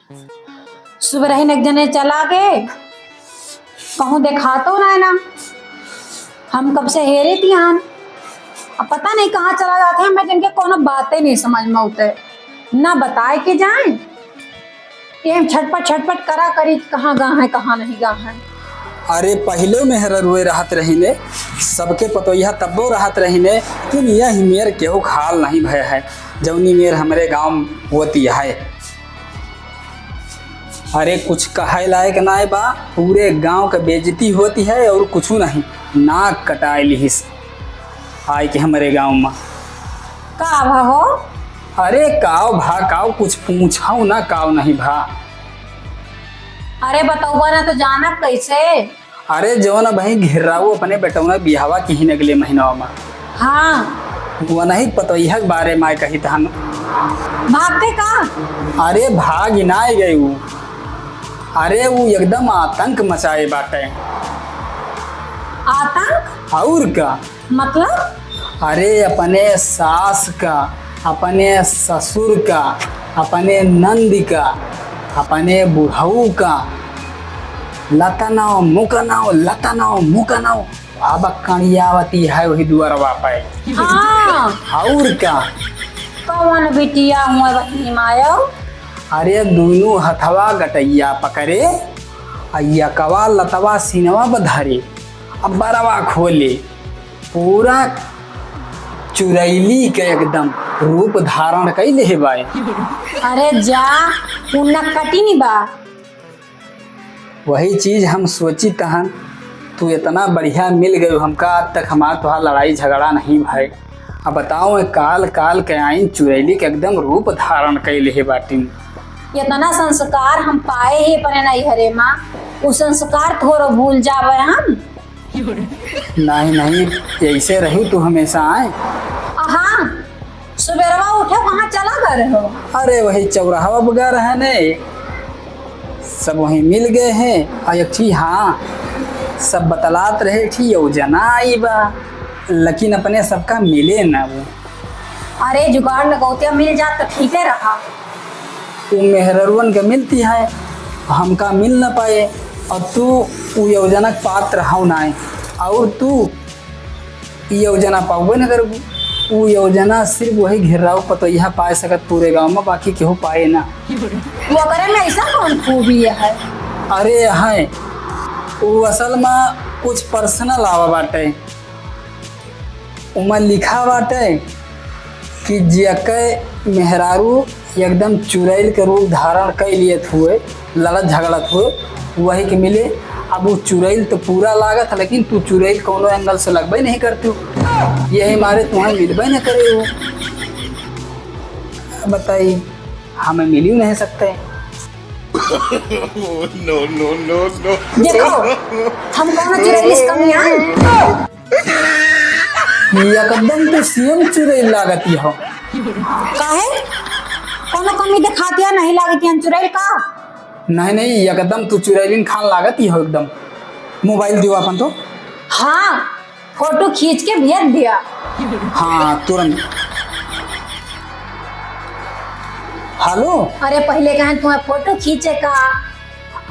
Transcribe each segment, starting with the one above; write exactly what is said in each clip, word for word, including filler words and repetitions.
सुबह रही न एक जने चला गए, कहूँ देखातो ना ना। हम कब से हेरे थी हम, अब पता नहीं कहाँ चला जाते हैं। मैं जिनके कोनो बातें नहीं समझ में होते, ना बताए के जाए, ये हम छटपट छटपट करा करी कि कहाँ गा है, कहाँ नहीं गा है। अरे पहिले मेहररुए रहत रहीने, सबके पतोहिया तब्बो रहत रहीने, लेकिन यह मेर केहू खाल नहीं भय है, जौनी मेर हमरे गाँव होती है। अरे कुछ कहे लायक नाय बा, पूरे गांव के बेइज्जती होती है और कुछ नहीं। नाक कटाए लिहिस आए के हमरे गांव में। का भा हो? अरे काव भा काव, कुछ पूछाऊ ना, काव नहीं भा। अरे बतौबा ना तो जानब कैसे? अरे जौन अबहीं घिर्राऊ अपने बेटौना बियाहवा किहिन अगले महीनवा में। हाँ। वनही पतोहिया के बारे में कही तहन। भागते का? अरे भाग ही ना गए ऊ। अरे ऊ एकदम आतंक मचाए बाटे। आतंक? और का? मतलब? अरे अपने सास का, अपने ससुर का, अपने नंद का, अपने बुढ़ऊ का लतनाओ मुकनाओ, लतनाओ मुकनाओ, अब कणियावती है वही दुआरवा पे। हाँ। और का? कौन बिटिया हुआ बहिनी मायो? अरे दुनू हथवा गटैया पकड़े, आ यकवा लतवा सीनवा पर धरे, अब बरवा खोले, पूरा चुरैली के एकदम रूप धारण कई लेहे बाए। अरे जा, उ नकटिनी बा। वही चीज हम सोची तहन, तू इतना बढ़िया मिल गयो हमका, आज तक हमार तोहार लड़ाई झगड़ा नहीं भय। अब बताओ, काल काल के आइन चुरैली के एकदम रूप धारण कई लेहे बाटिन। इतना संस्कार हम पाए ही अपने नैहरे मा, उ संस्कार थोड़ो भूल जावे हम। नहीं, नहीं, ऐसे रही तू हमेशा आए। हाँ, सुबेरवा उठे, कहाँ चला गए रहो? अरे, वही चौराहा बगा रहे ने, सब वहीं मिल गए हैं। और एक चीज, हाँ, सब बतलात रहे थी, यो जना आई बा, लेकिन अपने सबका मिले ना वो। अरे, जुगाड़ लगौतिया मिल जात तो ठीके रहा। उ मेहररुअन के मिलती है, हमका मिल न पाए, और तू उ योजना के पात्र हौ नाय, और तू इ योजना पाउबे न करबू। उ योजना सिर्फ वही घिर्राऊ पतोहिया पाए सकत पूरे गाँव में, बाकी केहू पाए ना। ओकरे में ऐसा कौन खूबी है? अरे है, उ असल में कुछ personal आवा बाटे। उमा लिखा बाटे कि जेके मेहरारू एकदम चुड़ैल के रूप धारण कइ लियत हुए, लड़त झगड़त हुए, वही के मिले। अब उ चुड़ैल तो पूरा लागत है, लेकिन तू चुड़ैल कौनो angle से लगबे नहीं करती हो, यही मारे तुम्हें मिलबे न करे हो। बताई, हमें मिल ही नहीं सकते। No, no, no, no। देखो, हम कौनो चुड़ैल से कम नहीं। एकदम तो same चुड़ैल लागती हो। काहे? कौनो कमी दिखाती है, नहीं लागती है चुड़ैल का? नहीं, नहीं, एकदम तू चुड़ैलिन खान लागती हो एकदम। मोबाइल दियो अपन तो। हाँ, फोटो खींच के भेज दिया। हाँ, तुरंत। हेलो। अरे, पहिले कहेन तुम्हें फोटो खींचे का।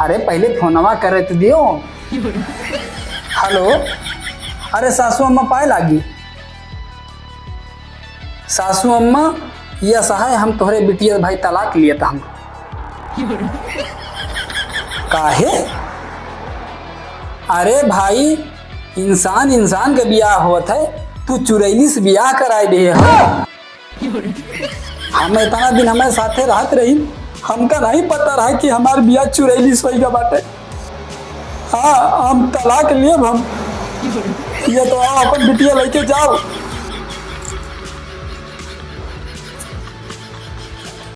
अरे, पहिले फोनवा करे तो दियो। हेलो। अरे, सासू अम्मा पाए लागी। सासू अम्मा, यह सहाय हम तोहरे बिटिया भाई तलाक लियत हम। काहे? अरे भाई, इंसान इंसान के बियाह होत है, तू चुड़ैली से बियाह कराए दे है। हम इतना दिन हमारे साथे रहत रही, हमका नहीं पता रहा कि हमार बियाह चुड़ैली से होइगा बाटे। हाँ, हम तलाक लेब हम। ये तो आओ, अपन बिटिया लेके जाओ।